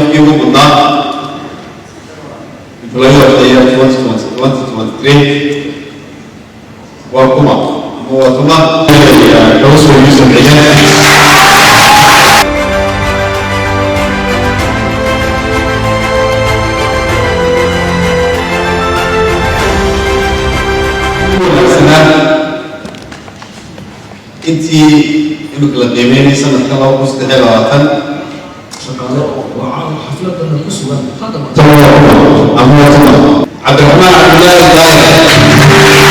Qofkii ugu mudnaa Employee of the Year 2023 waa kuma ama waa tuma? Kawsar Yuusuf Ciyan. Wanaagsanaa intii imika la qiimeynay sanadka 2023 shaqaale oo caawa xafladana ku sugan haddaba ama waa tuma? Cabdiraxmaan Cabdillaahi Daahir.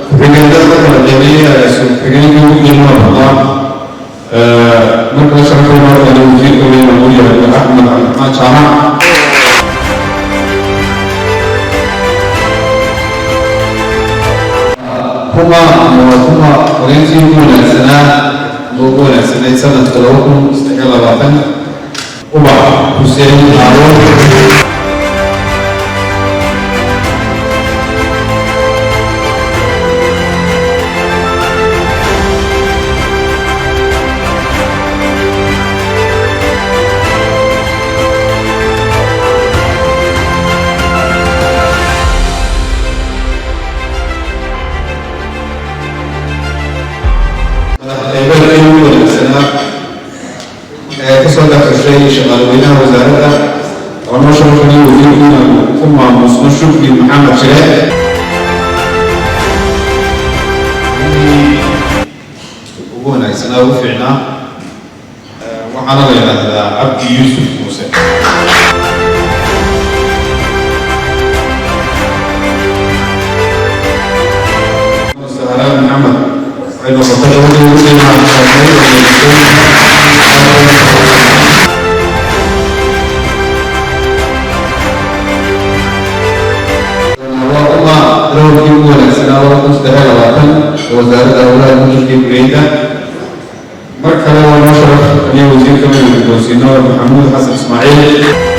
Ku-xigeenada marka la qiimeeyay, ku-xigeenkii ugu qiimaha badnaa marka la sharafay markale wasiirka weyn uu yahay Axmed Cabdiraxmaan Jaamac. Kuma ama waa tuma qoreentii ugu wanaagsanaa ama ugu wanaagsanayd sanadka 2023? Ubax Xuseen Haaruun. Madax-qeybeedkii ugu wanaagsanaa ee kasoo dhex gashay shaqaalweynaha wasaaradda oo noo sharafay wasiirku inaanu ku maamusno Shukri Maxamed Shire. Ugu wanaagsanaa, ugu fiicnaa, waxaana la yidhaahdaa Cabdi Yuusuf Muuse. Sahraan Maxamed waxay noqotay gabadhii ugu qiimaha badnayd. Waa uma darawalkii ugu wanaagsanaa 2023 ee wasaaradda howlaha guud guriyada? Mar kale waa noo sharaf aniga wasiirka inuu guddoonsiino Maxamuud Xasan Ismaaciil.